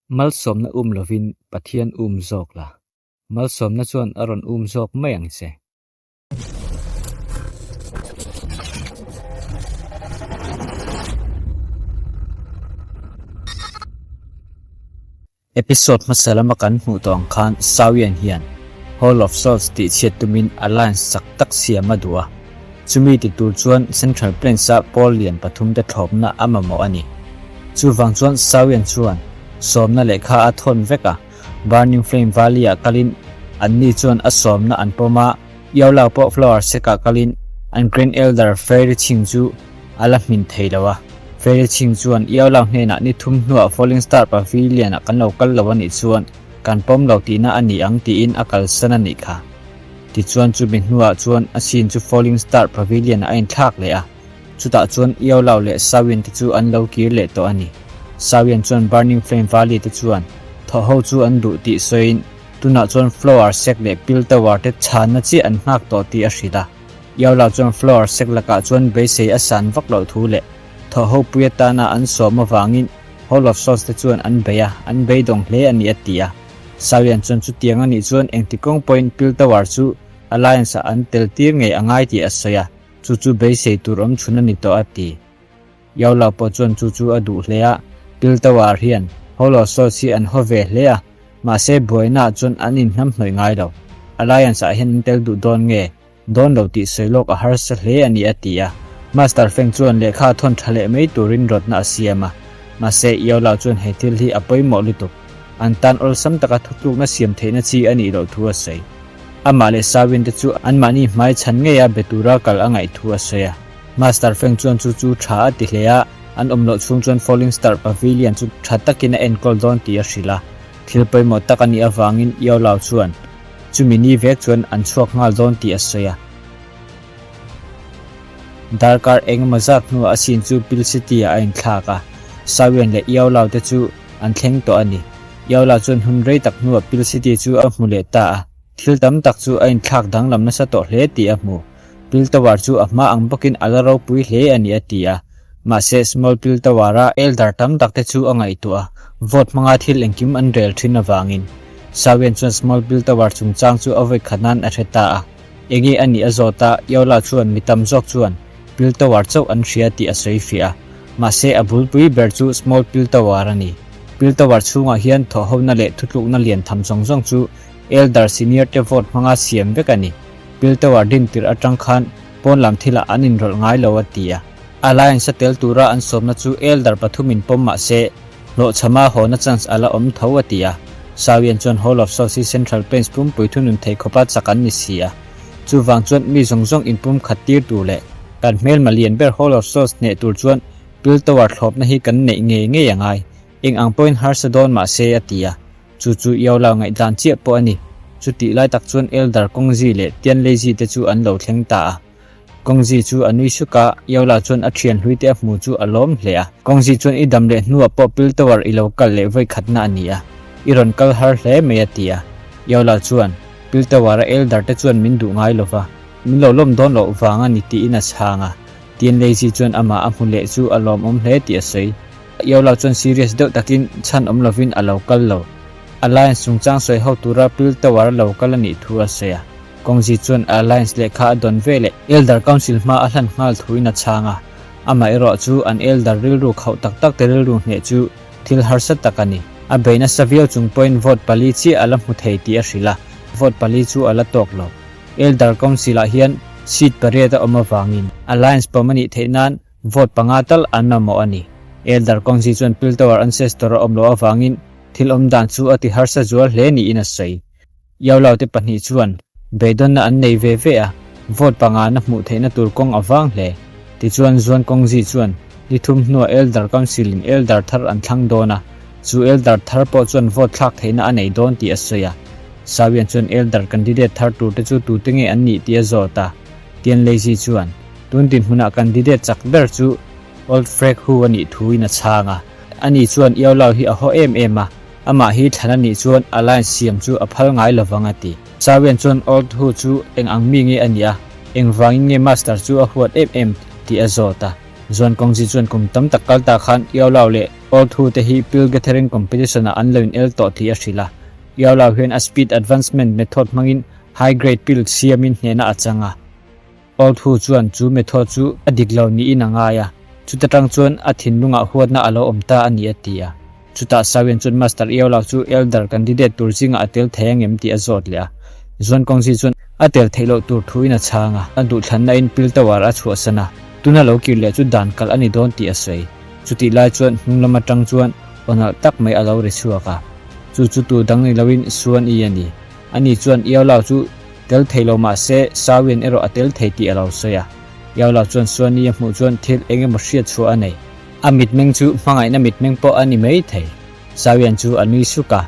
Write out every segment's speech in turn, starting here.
Malsawmna um lovin Pathian um zawk la, malsawmna chuan a rawn um zawk mai ang che. Episode hmasa lama kan hmuh tawh ang khan Sawian hian Hall of Souls tih chhiat tumin alliance chak tak siam a duh a, chumi ti tur chuan Central Plains-a pawl lian pathumte thlawpna a mamawh a ni. Chuvang chuan Sawian chuan sawmna lehkha a thawn vek a, Burning Flame Valley-ah kalin anni chuan a sawmna an pawm a, Iaulau pawh Flower Shack-ah kalin an Grand Elder Fairy Ching chu a la hmin thei lo a. Fairy Ching chuan Iaulau hnenah ni thum hnuah Falling Star Pavilion-ah kan lo kal lo a nih chuan kan pawm lo tihna a ni ang tiin a kalsan a nih kha. Tichuan chumi hnuah chuan a scene chu Falling Star Pavilion-ah a inthlak leh a. Chutah chuan Iaulau leh Sawian te chu an lo kir leh tawh a ni. Sawian chuan Burning Flame Valley te chuan thaw ho chu an duh tih sawiin tunah chuan Flower Shack leh Pill Tower te chhanna chiah an nghak tawh tih a hrilh a. Iaulau chuan Flower Shack lakah chuan beisei a san vak loh thu leh thaw ho pui atana an sawm avangin Hall of Souls te chuan an bei a, an beidawng hle a ni a ti a. Sawian chuan chutiang a nih chuan engti kawng pawhin Pill Tower chu Alliance-ah an tel tir ngei a ngai tih a sawi a. Chu chu beisei tur awm chhun a ni tawh a ti. Yaola pawh chuan chu chu a duh hle a, Piltower hian Holo Souls hi an haw ve hle a, mahse buainaah chuan an inhnamhnawih ngai lo. Alliance ah hian an tel duh dawn nge, dawn lo tih sawi lawk a harsa hle a ni a ti a. Master Feng chuan lehkha thawn tha leh mai turin rawtna a siam a, mahse Yaola chuan he thil hi a pawimawh lutuk. An tan awlsam taka thutlukna siam theihna chi a nih loh thu a sawi. Amah leh Sawin te chu anmahni hmai chhan ngeia be tura kal a ngaih thu a sawi a. Master Feng chuan chu chu tha a ti hle a, an awm loh chhung chuan Falling Star Pavilion chu tha takin a enkawl dawn tih a hrilh a. Thil pawimawh tak a nih avangin Yao Lao chuan chumi ni vek chuan an chhuak nghal dawn tih a sawi a. Darkar engemaw zat hnuah a sin chu Pil City-ah a inthlak a, Sawian leh Yao Lao te chu an thleng tawh a ni. Yaola chuan hun rei tak hnuah Pil City chu a hmu leh ta a, thil tam tak chu a inthlak danglam nasa tawh hle tih a hmu. Pil Tower chu a hma ang bawkin a la ropui hle a ni a ti a. Mahse, Small Pil Tower-a elder tam tak te chu a ngaihtuah a, vote hmanga thil engkim an rel thin avangin. Sawian chuan Small Pil Tower chungchang chu a vawi khat nan a hre ta a. Enge a nih a zawt a, Yaola chuan mi tam zawk chuan Pil Tower chauh an hria tih a sawi fiah a. Mahse, a bulpui ber chu Small Pil Tower a ni. Pil Tower chhungah hian thawhhona leh thutlukna lian tham zawng zawng chu Elder Senior te vote hmanga siam vek a ni. Pil Tower din tirh atang khan pawn lam thilah an inrawlh ngai lo a ti a. Alliance a tel tura an sawmna chu Elder pathumin pawm mah se, hlawhchhama hawna chance a la awm tho a ti a. Sawian chuan Hall of Souls hi Central Plains pumpui thunun thei khawpa chak an ni si a. Chuvang chuan mi zawng zawng inpum khat tir tur leh kan hmelma lian ber Hall of Souls hneh tur chuan Pil Tower thlawpna hi kan neih ngei ngei a ngai. Eng ang pawhin harsa dawn mah se a ti a. Chu chu Iaulau ngaihdan chiah pawh a ni. Chutih lai tak chuan Elder Kawngzi leh Tianleizi te chu an lo thleng ta a. Kawngzi chu a nui suk a, Iaulau chuan a thian hlui te a hmu chu a lawm hle a. Kawngzi chuan i dam leh hnuah pawh Pil Tower i lo kal leh vawi khatna a ni a. I rawn kal har hle mai a ti a. Iaulau chuan, Pil Tower a Elder te chuan min duh ngai lova, min lo lawm dawn loh vang a ni tiin a chhang a. Tianleizi chuan amah a hmu leh chu a lawmawm hle tih a sawi. Iola chuan serious deuh takin chhan awm lovin a lo kal lo. Alliance chungchang sawi ho tura Pil Tower a lo kal a nih thu a sawi a. Kawngzi chuan Alliance lehkha a dawn ve leh Elder Council hma a hlan nghal thuin a chhang a. Amaherawh chu an Elder rilru khauh tak tak te rilru hneh chu thil harsa tak a ni. A bei nasa viau chung pawhin vote pali chiah a la hmu thei tih a hrilh a, vote pali chu a la tawk lo. Elder Council-ah hian seat pariat a awm avangin Alliance pawm a nih theih nan vote panga tal an mamawh a ni. Elder Council chuan Piltower ancestor a awm loh avangin thil awm dan chu a ti harsa zual hle niin a sawi. Yaulaute pahnih chuan beidawnna an nei ve ve a, vote panga na hmuh theihna tur kawng a vang hle. Tichuan Zuan Kawngzi chuan ni thum hnuah Elder Council-in Elder thar an thlang dawn a, chu Elder thar pawh chuan vote thlak theihna a nei dawn tih a sawi a. Sawian chuan Elder candidate thar tur te chu tute nge an nih tih a zawt a, Tian Leizi chuan tun dinhmunah candidate chak ber chu Old Frek Hu a nih thuin a chhang a. Ani chuan Iaulau hi a haw em em a, amah hi thlan a nih chuan alliance siam chu a phal ngai lovang a ti. Sawian chuan Old Hu chu eng ang mi nge a nih a, engvangin nge Master chu a huat em em tih a zawt a. Zuan Kawngzi chuan kum tam tak kal ta khan Iaulau leh. Old Hu te hi Pill Gathering Competition ah an lo in el tawh tih a hrilh a. Yao Lao hian a speed advancement method hmangin high grade pill siamin hnehna a chang a. Old Hu chuan chu method chu a dik lo niin a ngai a, chuta tang chuan a thinlungah huatna a lo awm ta a ni a ti a. Chutah Sawian chuan Master Yao Lao chu Elder candidate tur zingah a tel thei angem tih a zawt leh a. Zuan Kongzi chuan a tel theih loh tur thuin a chhang a, a duhthlanna in pill tower a chhuahsan a, tuna lo kir leh chu dan kalh a ni dawn tih a sawi. Chutih lai chuan hnung lam atang chuan aw nalh tak mai a lo ri chhuak a, chu chu tu dang ni loin Suan I a ni. Ani chuan Yao Lao chu tel thei lo mah se Sawian erawh a tel thei tih a lo sawi a. Yao Lao chuan Suan I a hmuh chuan thil eng emaw hriat chhuah a nei. A mitmeng chu hmangaihna mitmeng pawh a ni mai thei. Sawian chu a nui suk a.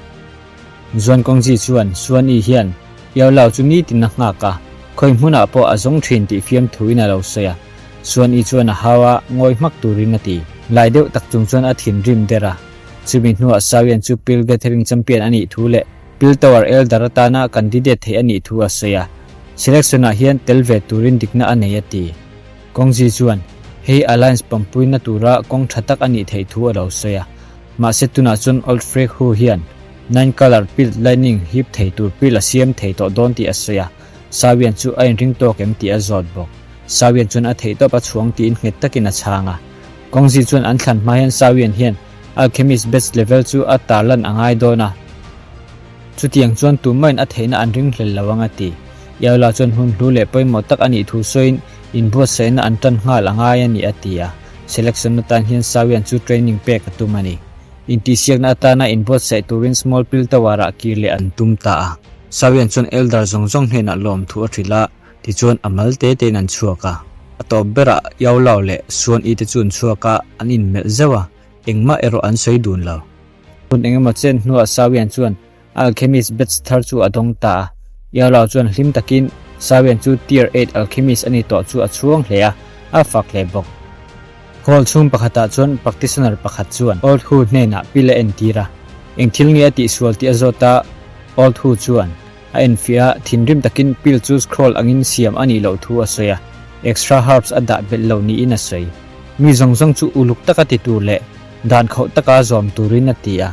Zuan Kongzi chuan Suan I hian Yao Lao chu nitin a nghak a, khawi hmunah pawh a zawng thin tih fiamthuin a lo sawi a. Suan I chuan a hau a, ngawi hmak turin a ti. Lai deuh tak chung chuan a thinrim der a. Chumi hnuah Sawian chu Pill Gathering Champion a nih thu leh Pill Tower Elder atana candidate theih a nih thu a sawi a. Selection-ah hian tel ve turin dikna a nei a ti. Kongzi chuan hei Alliance pawmpuina tura kawng tha tak a nih theih thu a lo sawi a. Mahse tunah chuan Old Freak Hu hian Nine Colour Pill Lightning hip thei tur pill a siam thei tawh dawn tih a sawi a. Sawian chu a inring tawk em tih a zawt bawk. Sawian chuan a theihtawp a chhuang tiin nghet takin a chhang a. Kawngzi chuan an thlan hma hian Sawian hian Alchemist Batch level chu a tarlan a ngai dawn a. Chutiang chuan tumah in a theihna an ring hlel lo ang a ti. Yaola chuan hun hlu leh pawimawh tak a nih thu sawiin inbuatsaihna an tan nghal a ngai a ni a ti a. Selection atan hian Sawian chu training pek a tum a ni. Intihsiakna atana inbuatsaih turin Small Pill Tower ah kir leh an tum ta a. Sawian chuan Elder zawng zawng hnenah lawmthu a hrilh a, tichuan a mal te tein an chhuak a. A tawp berah Yao Lao leh Suan I te chu an chhuak a, an inmelh zeuh a, engmah erawh an sawi dun lo. Hun engemaw chen hnuah Sawian chuan Alchemist batch thar chu a dawng ta a. Yao Lao chuan hlim takin Sawian chu Tier Eight Alchemist a ni tawh chu a chhuang hle a, a fak hle bawk. Hall chhung pakhatah chuan practitioner pakhat chuan Old Hu hnenah pil a entir a. Eng thil nge a tihsual tih a zawt a, Old Hu chuan a enfiah a, thinrim takin pil chu scroll angin siam a nih loh thu a sawi a, extra herbs a dah belh lo niin a sawi. Mi zawng zawng chu uluk taka ti tur leh dan khauh taka zawm turin a ti a.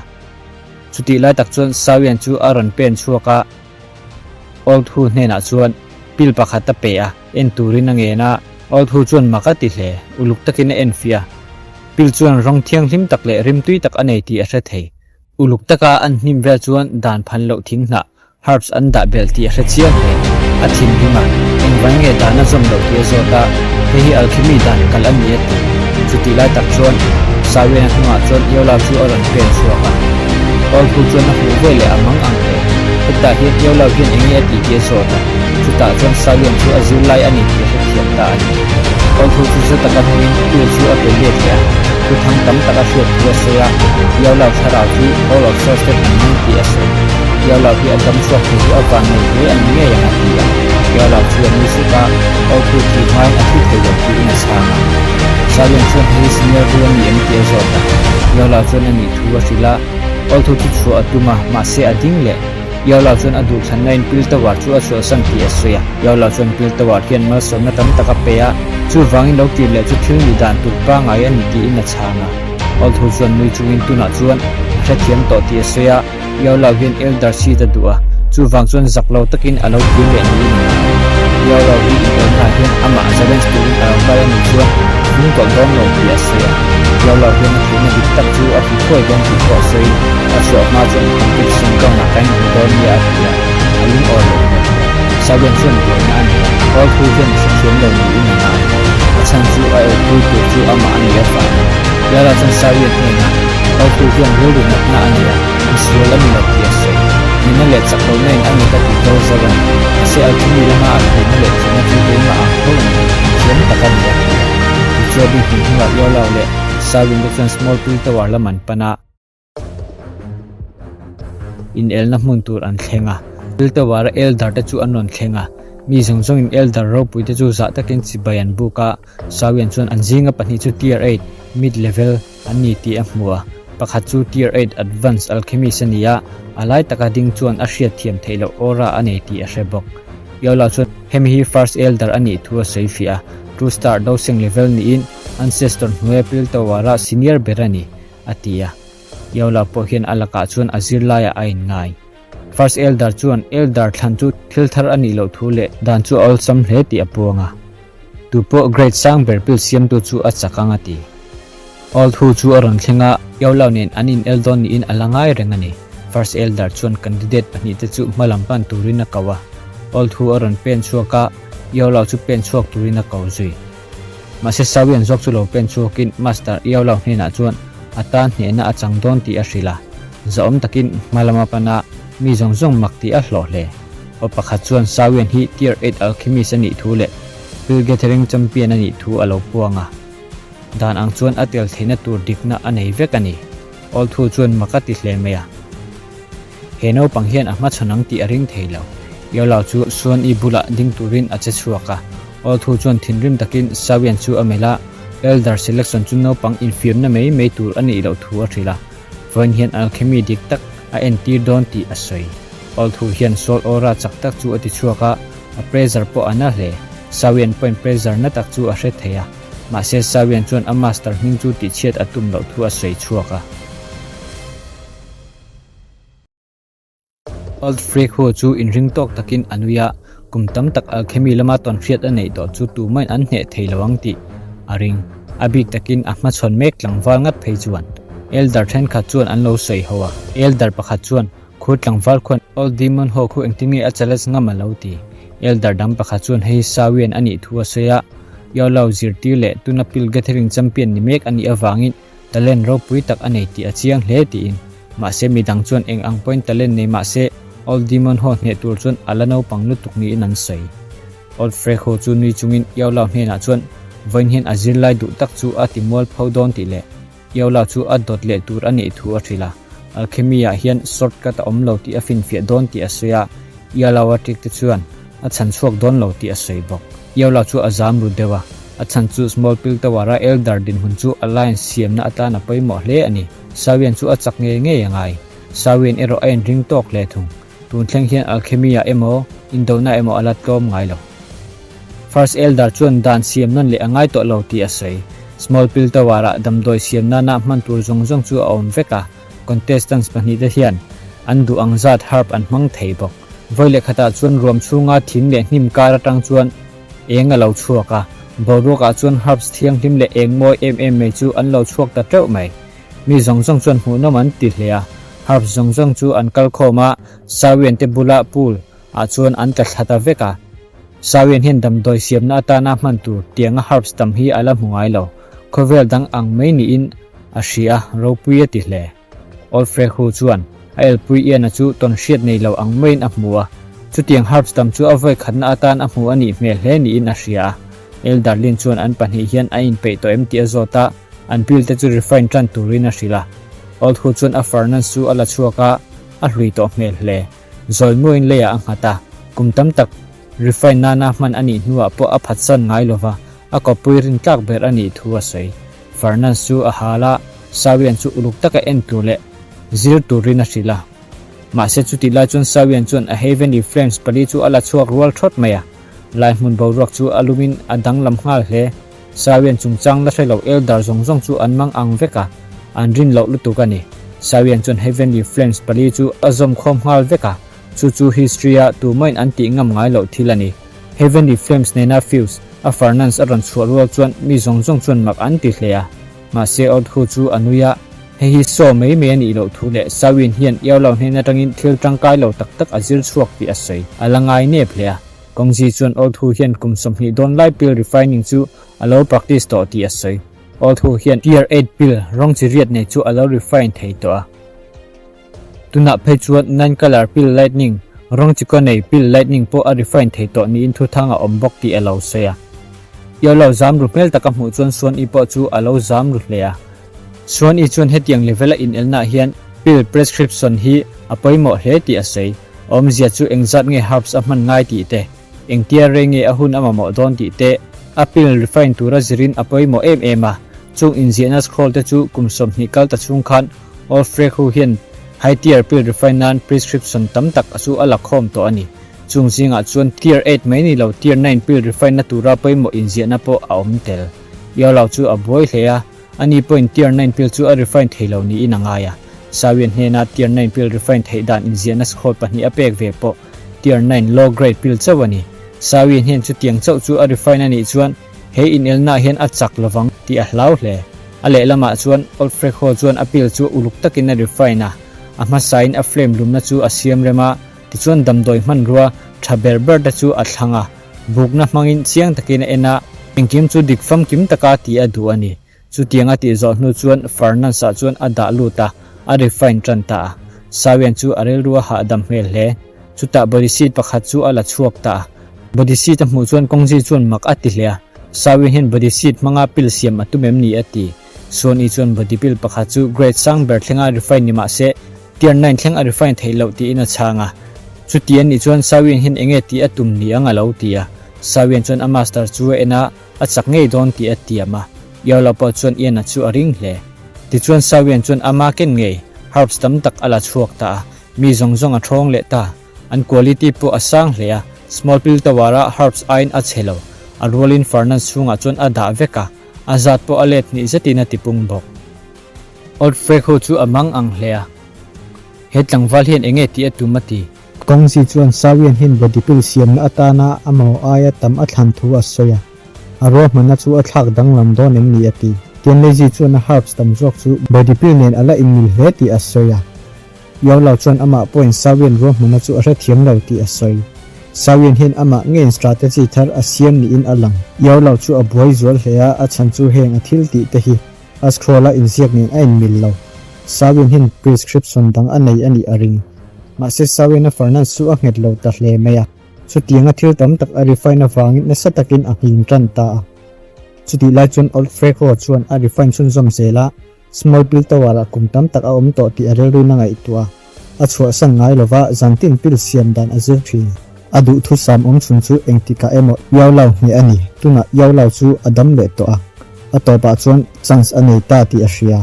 Chutih lai tak chuan Sawian chu a rawn pen chhuak a, Old Hu hnenah chuan pil pakhat a pe a, en turin a ngen a, Old Hu chuan mak a ti hle, uluk takin a enfiah a. Pil chuan rawng thianghlim tak leh rimtui tak a nei tih a hre thei. Uluk taka an hnim vel chuan dan phan loh thing hnah, herbs, an dah belh tih a hre chiang hle. A thinrim a, engvang nge dan a zawm loh tih a zawt a, hei hi alchemy dan kalh a ni a ti. Chutih lai tak chuan Sawiana hnungah chuan Iola chu a rawn pen chhuak a. Old Hu chuan a hmuh ve leh a mang ang hle. Hetah hian Iola hian eng nge a tih tih a zawt a, chutah chuan Sawian chu a zir lai a ni tih a hrethiam ta a ni. Old Hu chu za taka hmangin pill chu a pe let leh a, thu thang tam tak a hriat thu a sawi a, Iola thlarau chu Hall of Souls te an hmang tih a sawi. Iola hi a dam chhuak thei chu a van nei hle a ni ngei ang a ti a. Iola chu a nui suk a, Old Hu thih hmain a thi thei lo tiin a chhang a. Sawian chuan hei senior hu a ni em tih a zawt a, Iola chuan a nih thu a hrilh a, Old Hu chu chhuah a tum a, mahse a ding leh. Iola chuan a duhthlanna in Pil Tower chu a chhuahsan tih a sawi a, Iola chuan Pil Tower hian malsawmna tam tak a pe a, chuvangin lo kir leh chu thil nih dan tur pangngai a ni tiin a chhang a. Old Hu chuan nui chungin tunah chuan a hrethiam tawh tih a sawi a, Yao Lao hian Elder seat a duh a, chuvang chuan zak lo takin a lo kir leh niin a ngai. Yao Lao hi inelnaah hian amah challenge turin a lo kal a nih chuan a hnung tawlh dawn lo tih a sawi a. Yao Lao hian a theihna dik tak chu a hmu thuai dawn tih pawh a sawiin a chhuah hma chuan competition ground-ah ka inhmu dawn nia a ti a, a lungawi loh hmel hle. Sawian chuan buaina a nei a, Old Hu hian a hrethiam lo niin a ngai. A chhan chu a elpui tur chu amah a nih avangin. Yao Lao chuan Sawian hnenah, Old Hu hian rilru natna a nei a, misual a ni lo tih a sawi. Nihna leh chak lohna in a mit a ti to zo a ni. Mahse alchemy lama a theihna leh thihna chu keimah ang tho a ni, thiam tak a ni a ti a. Tichuan ni hnih hnuah Yao Lao leh Sawian te chuan Small Pill Tower lam an pan a. Inelna hmun tur an thleng a, Pill Tower-a Elder te chu an rawn thleng a. Mi zawng zawngin Elder ropui te chu zah takin chibai an buk a, Sawian chuan an zinga pahnih chu Tier Eight, Mid Level, an ni tih a hmu a. Pakhat chu Tier Eight Advanced Alchemist a ni a, a lai taka ding chuan a hriatthiam theih loh aura a nei tih a hre bawk. Yola chuan hemi hi First Elder a nih thu a sawi fiah a, Two Star Dosing Level niin Ancestor hnuaia Pill Tower-a senior ber a ni. a ti a. Yola pawh hian a lakah chuan a zirlaiah a inngai. First Elder chuan Elder thlan chu thil thar a nih loh thu leh dan chu a awlsam hle tih a puang a. Tu pawh grade sang ber pil siamtu chu a chak ang a ti. Old Hu chu a rawn thleng a, Yola nen an in el dawn niin a la ngai reng a ni. First Elder chuan candidate pahnihte chu hma lam pan turin a ko a. Old Hu a rawn pen chhuak a, Yola chu pen chhuak turin a ko zui. Mahse Sawian zawk chu lo pen chhuakin Master Iaulau hnenah chuan a tan hnehna a chang dawn tih a hrilh a. Zahawm takin hma lama pana mi zawng zawng mak tih a hlawh hle. Aw pakhat chuan Sawian hi Tier Eight Alchemist a nih thu leh Pill Gathering Champion a nih thu a lo puang a. Dan ang chuan a tel theihna tur dikna a nei vek a ni. Awl thu chuan mak a ti hle mai a. He naupang hian a hmachhawn ang tih a ring thei lo. Yolau chu Suan-i bulah ding turin a che chhuak a. Awlthu chuan thinrim takin Sawian chu a melh a, Elder selection chu naupang infiamna mai mai tur a nih loh thu a hrilh a. Vawiin hian alchemy dik tak a entir dawn tih a sawi. Awlthu hian soul aura chak tak chu a ti chhuak a, a pressure pawh a na hle. Sawian pawhin pressure na tak chu a hre thei a. Mahse Sawian chuan a master hming chu tihchhiat a tum loh thu a sawi chhuak a. Old Freak ho chu inring tawk takin a nui a, kum tam tak alchemy lama tawnhriat a neih tawh chu tumahin an hneh thei lo ang tih a ring. A bik takin a hmachhawn mek tlangval ngat phei chuan Elder thenkhat chuan an lo sawi ho a. Elder pakhat chuan, Khur tlangval khuan Old Demon ho khu engtin nge a challenge ngam a lo ti. Elder dang pakhat chuan hei Sawian a nih thu a sawi a, Yolo zirtir leh tuna Pill Gathering champion ni mek a nih avangin Talent ropui tak a nei tih a chiang hle tiin. Mahse midang chuan eng ang pawhin talent nei mahse Old Demon ho hneh tur chuan a la naupang lutuk niin an sawi. Old Frek ho chu nui chungin Iaulau hnenah chuan vawiin hian a zirlai duh tak chu a ti mual pho dawn tih leh Iaulau chu a dawt leh tur a nih thu a hrilh a. Alchemy ah hian shortcut a awm lo tih a finfiah dawn tih a sawi a, Iaulau a ṭik te chuan A chhan chhuak dawn lo tih a sawi bawk. Iola chu a zam ru deuh a, a chhan chu Small Pill Tower-a Elder dinhmun chu Alliance siamna atan a pawimawh hle a ni. Sawian chu a chak ngei ngei a ngai. Sawian erawh a inring tawk hle thung. Tun thleng hian Alchemy-ah emaw, indona emaw a la tlawm ngai lo. First Elder chuan dan siam nawn leh a ngai tawh lo tih a sawi. Small Pill Tower-ah damdawi siam nana hman tur zawng zawng chu a awm vek a, contestants pahnihte hian an duh ang zat herb an hmang thei bawk. Vawi leh khatah chuan ruam chhunga thing leh hnim kar atang chuan eng a lo chhuak a, boruakah chuan herbs thianghlim leh eng mawi em em mai chu an lo chhuak ta teuh mai. Mi zawng zawng chuan hmuhnawm an ti hle a, herbs zawng zawng chu an kal khawm a, Sawian te bula pool ah chuan an tla thla ta vek a. Sawian hian damdawi siamna atana hman tur tianga herbs tam hi a la hmu ngai lo, khawvel dang ang mai niin a hria, ropui a ti hle. Old Frek hu chuan a elpui Ian-a chu tawn hriat nei lo ang maiin a hmu a, chutiang herbs tam chu a vawi khatna atan a hmu a nih hmel hle niin a hria a. Elder Lin chuan an pahnih hian a inpeih tawh em tih a zawt a, an pill te chu refine tan turin a hrilh a. Old hu chuan a furnace chu a la chhuak a, a hlui tawh hmel hle. Zawi muain leiah a nghat a, kum tam tak refine nana hman a nih hnuah pawh a phatsan ngai lova, a kawppui rintlak ber a nih thu a sawi. Furnace chu a hal a, Sawian chu uluk taka en tur leh zir turin a hrilh a. Mahse chutih lai chuan Sawian chuan a Heavenly Flames pali chu a la chhuak rual thawt mai a. Lai hmun boruak chu a lumin a danglam nghal hle. Sawian chungchang la hre lo Elder zawng zawng chu an mang ang vek a, an rin loh lutuk a ni. Sawian chuan Heavenly Flames pali chu a zawm khawm nghal vek a, chu chu history-a tumahin an tih ngam ngai loh thil a ni. Heavenly Flames nena fuse a furnace a rawn chhuah rual chuan mi zawng zawng chuan mak an ti hle a. Mahse Old Hu chu a nui a, hei hi saw mai mai a nih loh thu leh Sawin hian Iaulo hnen atangin thil tangkai lo tak tak a zir chhuak tih a sawi. A la ngai nep hle a. Kawngzi chuan Old Hu hian kum 20 dawn lai pill refining chu a lo practice tawh tih a sawi. Old Hu hian Tier eight pill rawng chi riat nei chu a lo refine thei tawh a. Tunah phei chuan nine colour pill lightning, rawng chi kaw nei pill lightning pawh a refine thei tawh niin thuthang a awm bawk tih a lo sawi a. Iaulo zam ru hmel taka hmuh chuan Suan-i pawh chu a lo zam ru hle a. Suan-i chuan hetiang level a inelnaah hian pill prescription hi a pawimawh hle tih a sawi. Awmzia chu engzat nge herbs a hman ngai tih te, engtia rei nge a hun a mamawh dawn tih te, a pill refine tura zirin a pawimawh em em a. Chung inziahna scroll te chu kum 20 kal ta chhung khan Old Frek ho hian high tier pill refine nan prescription tam tak chu a la khawm tawh a ni. Chung zingah chuan tier eight mai ni lo tier nine pill refine na tura pawimawh inziahna pawh a awm tel. Iaulau chu a buai hle a. Ani pawhin Tier Nine pill chu a refine thei lo niin a ngai a. Sawian hnena Tier Nine pill refine theih dan inziahna scroll pahnih a pek ve pawh Tier Nine low grade pill chauh a ni. Sawian hian chutiang chauh chu a refine a nih chuan he inelnaah hian a chak lovang tih a hlau hle. A lehlamah chuan Old Frekho chuan a pill chu uluk takin a refine a, a hmasain a flame lumna chu a siam rem a, tichuan damdawi hmanrua tha ber ber te chu a thlang a. Bukna hmangin chiang takin a en a, engkim chu dik famkim taka tih a duh a ni. Chutiang a tih zawh hnu chuan Fernands-ah chuan a dah lut a, a refine tan ta a. Sawian chu a rilru a hahdam hmel hle. Chutah body seat pakhat chu a la chhuak ta a. Body seat a hmuh chuan Kawngzi chuan mak a ti hle a, Sawian hian body seat hmanga pil siam a tum em ni a ti. Suan-i chuan body pill pakhat chu grade sang ber thlenga refine ni mah se, Tier nine thleng a refine theih loh tiin a chhang a. Chuti an nih chuan Sawian hian enge tih a tum ni ang a lo ti a. Sawian chuan a master chu a en a, a chak ngei dawn tih a tiam a. Iaulo pawh chuan Ian-a chu a ring hle. Tichuan Sawian chuan ama ken ngei herbs tam tak a la chhuak ta a, mi zawng zawng a thawng leh ta. An quality pawh a sang hle a, small pill tower-a herbs aiin a chhe lo. A rualin Fernand chhungah chuan a dah vek a, a zat pawh a let hnih zetin a tipung bawk. Old Frek ho chu a mang ang hle a. He tlangval hian enge tih a tum a ti. Kawngzi chuan Sawian hian body pill siamna atana a mamawh aia tam a thlan thu a sawi a. A ruahmanna chu a thlak danglam dawn em ni a ti. Tianleizi chuan a herbs tam zawk chu body pill nen a la inmil hle tih a sawi a. Yaulau chuan amah pawhin Sawian ruahmanna chu a hrethiam lo tih a sawi. Sawian hian amah ngeiin strategy thar a siam niin a lang. Yaulau chu a buai zual hle a, a chhan chu heng a thil tih te hi a scroll-a inziak nen a inmil lo. Sawian hian prescription dang a nei a nih a ring. Mahse Sawian-a Fernandes chu a nghet lo ta hle mai a. Chutianga thil tam tak a refine avangin nasa takin a nghing tan ta a. Chutih lai chuan Old Frekho chuan a refine chhunzawm zel a. Small pill tower ah kum tam tak a awm tawh tih a rilruin a ngaihtuah a, a chhuahsan ngai lova zantin pill siam dan a zir thin. A duhthusam awm chhun chu engtikah emaw Yaulau hneh a ni. Tunah Yaulau chu a dam leh tawh a, a tawpah chuan chance a nei ta tih a hria.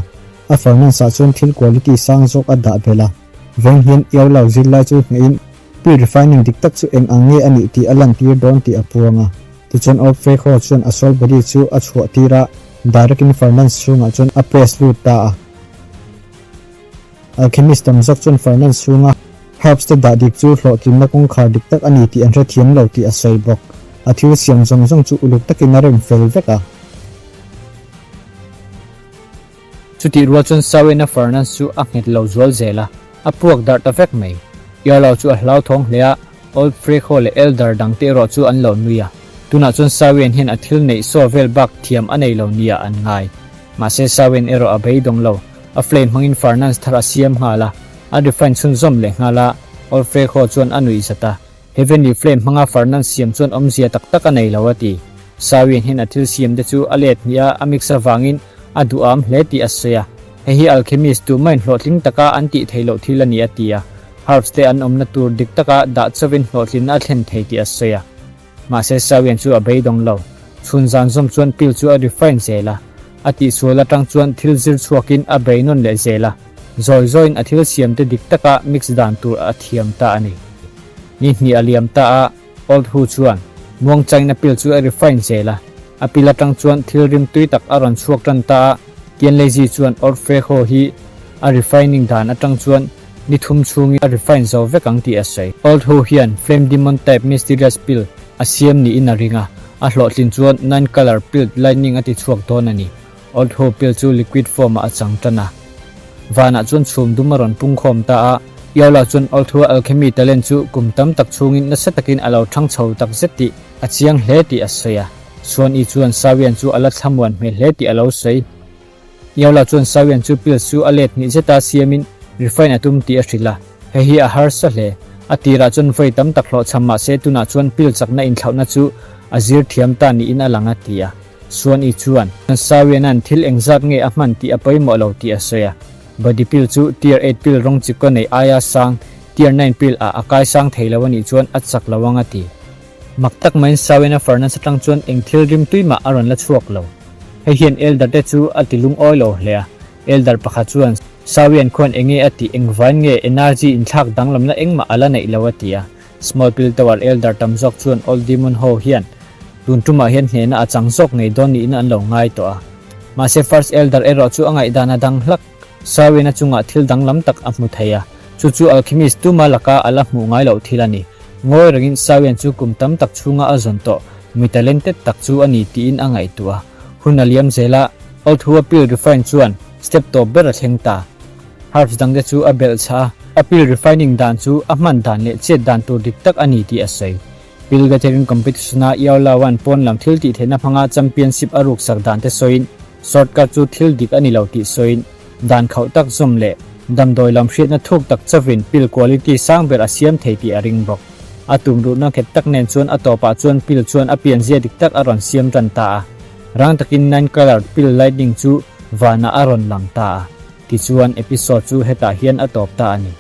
A furnace ah chuan thil quality sang zawk a dah belh a, veng hian Yaulau zirlai chu hnehin pill refining dik tak chu eng ang nge a nih tih a lantir dawn tih a puang a. Tichuan Old Frekho chuan a soul body chu a chhuah tir a, direct in Fernand chhungah chuan a press lut ta a. Alchemist tam zawk chuan Fernand chhunga herbs te dah dik chu hlawhtlinna kawngkhar dik tak a ni tih an hrethiam lo tih a sawi bawk. A thil siam zawng zawng chu uluk takin a rem fel vek a. Chutih rual chuan Sawena Fernand chu a nghet lo zual zel a, a puak darh ta vek mai. Iarlo chu a hlauthawng hle a, Old Frekho leh Elder dangte erawh chu an lo nui a. Tunah chuan Sawen hian a thil neih saw vel bak thiam a nei lo nia an ngai. Mahse Sawen erawh a beidawng lo, a flame hmangin Fernand thar a siam nghal a, a refine chhunzawm leh nghal a, Old Frekho chuan a nuih zat a. Heavenly Flame hmanga Fernand siam chuan awmzia tak tak a nei lo a ti. Sawian hian a thil siam te chu a let hnih a, a mix avangin a duham hle tih a sawi a. Hei hi alchemist tumahin hlawhtling taka an tih theih loh thil a ni a ti a. Herbs te an awmna tur dik taka dah chauhin hlawhtlinna a thlen thei tih a sawi a. Mahse Sawian chu a beidawng lo. Chhun zan zawm chuan pill chu a refine zel a. A tihsual atang chuan thil zir chhuakin a bei nawn leh zel a. Zawi zawiin a thil siam te dik taka mix dan tur a thiam ta a ni. Ni hnih a liam ta a, Old Hu chuan muang China pill chu a refine zel a. A pill atang chuan thil rim tui tak a rawn chhuak tan ta a, Tianleizi chuan Old Fre Ho hi a refining dan atang chuan ni thum chhungin a refine zo vek ang tih a sawi. Old Hu hian Flame Demon type mysterious pill a siam niin a ring a, a hlawhtlin chuan Nine Color Pilled Lightning a ti chhuak dawn a ni. Old Ho pill chu liquid form ah a chang tan a. Vanah chuan chhum dum a rawn pung khawm ta a. Iola chuan Old Ho alchemy talent chu kum tam tak chhungin nasa takin a lo thang chho tak zet tih a chiang hle tih a sawi a. Chuan I chuan Sawian chu a la thlamuan hmel hle tih a lo sawi. Iola chuan Sawian chu pills chu a let hnih zeta siamin refine a tum tih a hrilh a. Hei hi a harsa hle. A tirah chuan vawi tam tak hlawhchham mah se tunah chuan pill chakna inthlauhna chu a zir thiam ta niin a lang a ti a. Suan I chuan, Sawianan thil engzat nge a hman tih a pawimawh lo tih a sawi a. Body pill chu tier eight pill rawng chikkaw nei aia sang tier nine pill ah a kai sang thei lo a nih chuan a chak lo ang a ti. Mak tak maiin Sawiana furnace atang chuan eng thil rim tui mah a rawn la chhuak lo. Hei hian Elder te chu a ti lungawi lo hle a. Elder pakhat chuan, Sawian khuan enge a tih engvain nge energy inthlak danglamna engmah a la neih lo a ti a. Small pill tower Elder tam zawk chuan Old Demon ho hian tun tumah hian hnehna a chang zawk ngei dawn niin an lo ngai tawh a. Mahse First Elder erawh chu a ngaihdan a dang hlak. Sawina chungah thil danglam tak a hmu thei a, chu chu alchemist tuma laka a la hmuh ngai loh thil a ni. Ngawi rengin Sawian chu kum tam tak chhunga a zawn tawh mi talented tak chu a ni tiin a ngaihtuah a. Hun a liam zel a, Old Hua Pill Refine chuan step tawp ber a thleng ta. Herbs dangte chu a belh chah a, a pill refining dan chu a hman dan leh chet dan tur dik tak a ni tih a sawi. Pill gathering competition-a Yao Lao-a'n pawn lam thil tih theihna hmanga championship a ruksak dan te sawiin shortcut chu thil dik a ni lo tih sawiin dan khauh tak zawm leh damdawi lam hriatna thuk tak chauhin pill quality sang ber a siam thei tih a ring bawk. A tumruhna nghet tak nen chuan a tawpah chuan pill chuan a pianzia dik tak a rawn siam tan ta a. Rang takin nine colour pill lightning chu vanah a rawn lang ta a. Tichuan episode chu hetah hian a tawp ta a ni.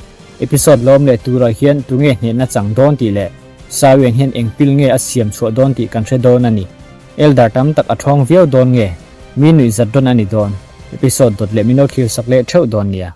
Episode lawm leh turah hian tunge hnehna chang dawn tih leh Sawian hian eng pil nge a siam chhuah dawn tih kan hre dawn a ni. Elder tam tak a thawng viau dawn nge? Mi nuihzat dawn a ni dawn. Episode dawt leh min lo thlir sak leh theuh dawn nia.